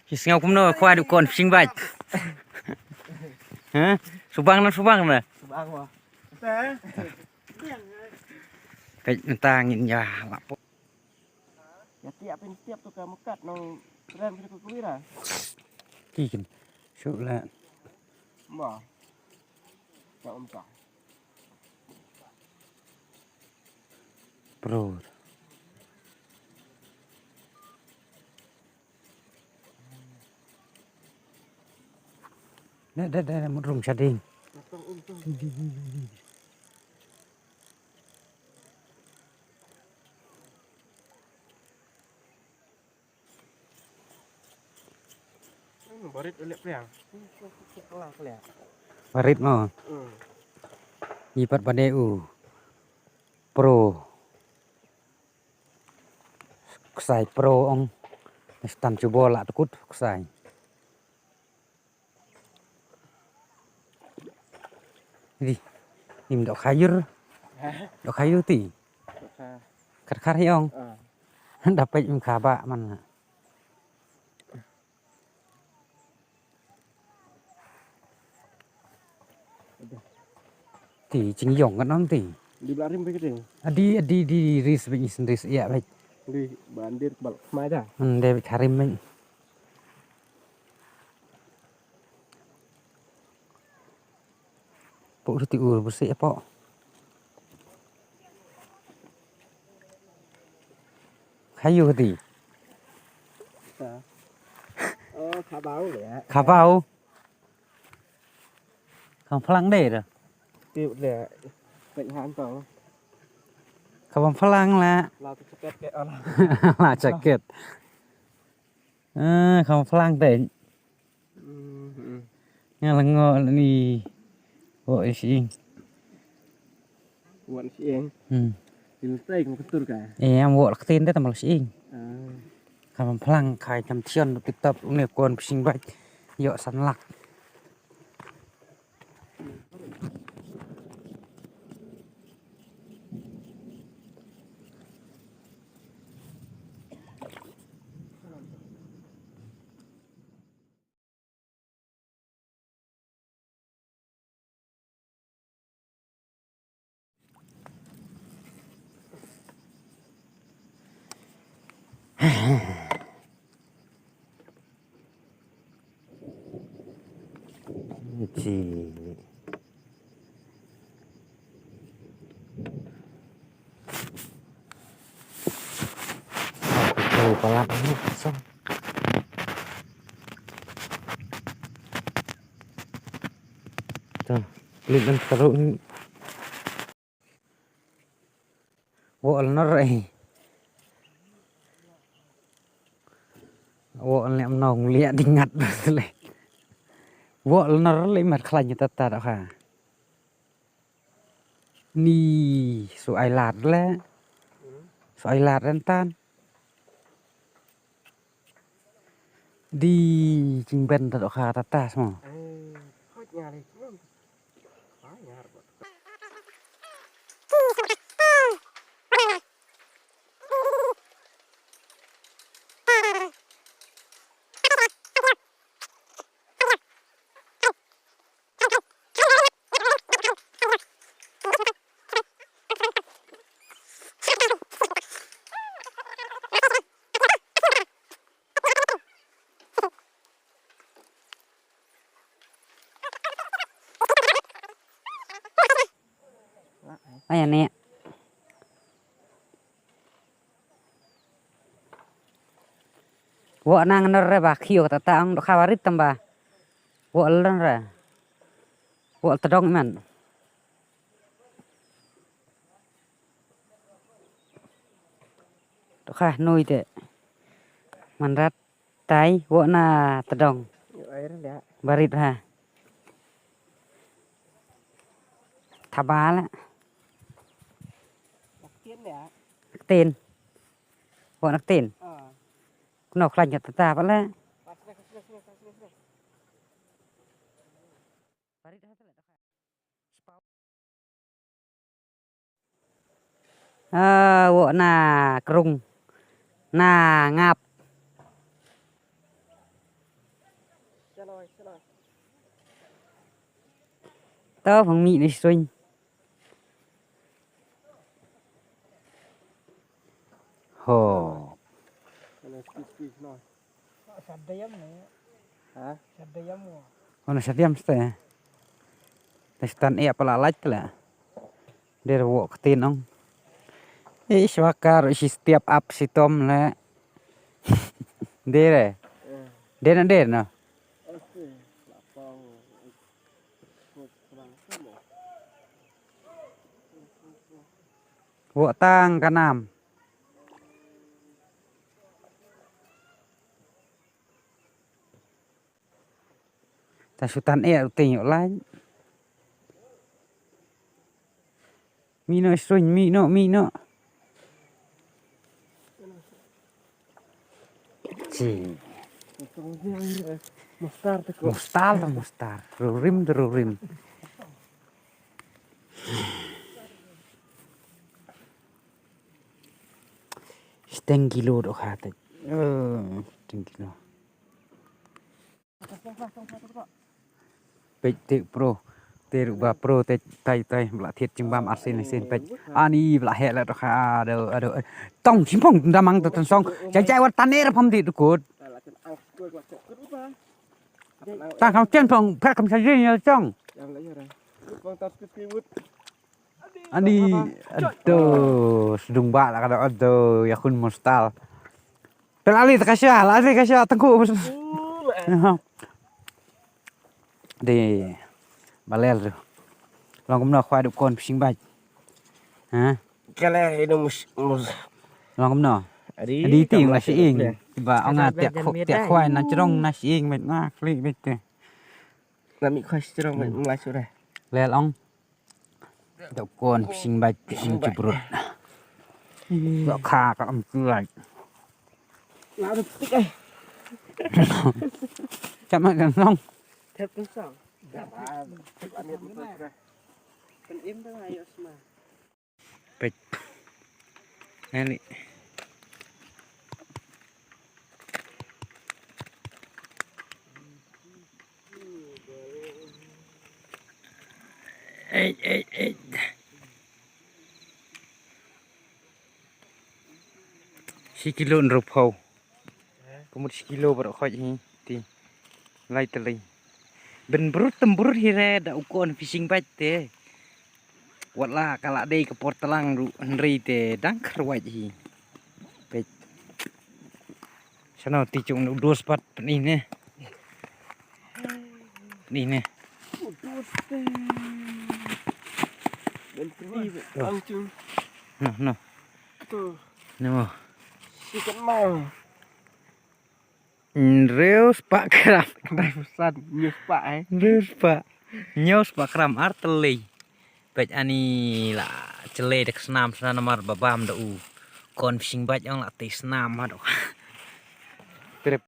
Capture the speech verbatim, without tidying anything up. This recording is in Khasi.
Ki sngew kumno khwa du kon fishing bait. Ha? Subang na, subang na. Subang wa. Peit mynta ngin ïa lap. Ya tiap pin tiap tu ka mukat nong kren pin ku kuira. Ki kin. Shu la. Mo. Ka um ka. Bro. Nè, da, da, da, mut rung shading. Hmm, barit ulit pliang. Barit mo. Hmm. Ngi pat ba dei u pro. Ksai pro ong. Stan chubo la tukut ksai. Di. Im dok khayur. Dok khayur ti. Khar khar hi ong. Dapet im khaba man. Ti jingïong kan ong ti. Di bla rim bek ti. Adi adi di ris bek isin ris ïa bek. Di bandir bal khmai da. Hmm, de bek harim bek. Pok ti ur bersih pok. Khayu ti. Oh, khabau ya. Khabau. Kham plang de dah. Ti le. Pek han tau. Kham plang la. La tu jaket ke ala. La jaket. Ah, kham plang de. Hmm. Nga la ngo la ni. Wo is ing. Wan sieng. Hmm. Iltai kum ketur ka. Eh, am wo la ketin de tamal sieng. Ah. Kam plang khai kam thion tip top une kon pising bait. Yo san lak. Cili. Aku palat ni kosong. Tuh, pelit dan teruk ni. Wo alner eh. Wo alner mnong liak dingat le. Wo alner le mat khlaiñ tata dah ha. Ni su ai lad le. Su ai lad rentan. Di jingben ta doh kha ta tas mo. Ai ne. Wo nang ner re ba khio ta ta ang do khawarit tamba. Wo len re. Wo tedong man. Dohkha nui te. Manrat tai wo na tedong. Barit ha. Thabal. Ktin. Wo na ktin. Kuno khlaiñ ka tata pala. Ah, wo na krung. Na ngap. To phong mi ni swing. Ho. Ha? Ono sa diam ste. Te stan e pala lait la. Der wo ktin ong. E swakar si stiap ap si tom le. Dere. Dena dena. Wo tang kanam. Ta sutan e u ting yo lai. Mi no swing mi no mi no. Ci. Mustar te ko. Mustar mustar. Rurim rurim. Seteng kilo dok hate. Eh, seteng kilo. Peit te pro. Te ruh ba pro te tai tai bla thiet jingbam arsin arsin peit. Ani bla he la to kha do ado. Tong chimpong damang to tong song. Jai jai wat taner pam di dukut. Ta kam chen phong pek kam sa yin ya chong. Ani ado sedung ba la kada ado ya kun mustal. Pelali ta kasha, lali kasha tengku. De balel tu. Long kumno khwa duk kon fishing bait. Ha? Kale ino mus mus. Long kumno. Adi ti la shi ing. Ba ong a tiak tiak khwa na chrong na shi ing met na kli met te. Na mi khwa shi chrong met mla sure. Lel ong. Dok kon fishing bait fishing chubrut. Dok kha ka am kulai. La dok tik ai. Chama kan long. Thep tu sang. Kan im tu ayo sma. Peit. Ani. Ei ei ei. Shi kilo nrupau. Kumut shi kilo baroh khoj hi ti. Lai tali. Ben brut tem brut hi re da u kon fishing bait te. Wat la ka la dei ka por tlang ruh hynrei te dang kharwait hi. Peit. Sano ti chung nu dos pat pni ne. Pni ne. No no. No. Nreu spah kram. Kdai pesan nreu spah eh. Nreu spah. Nreu spah kram ar teli. Peit ani la chelei da ka snam sa namar ba bam da u kon fishing bait ong la te snam ma dok.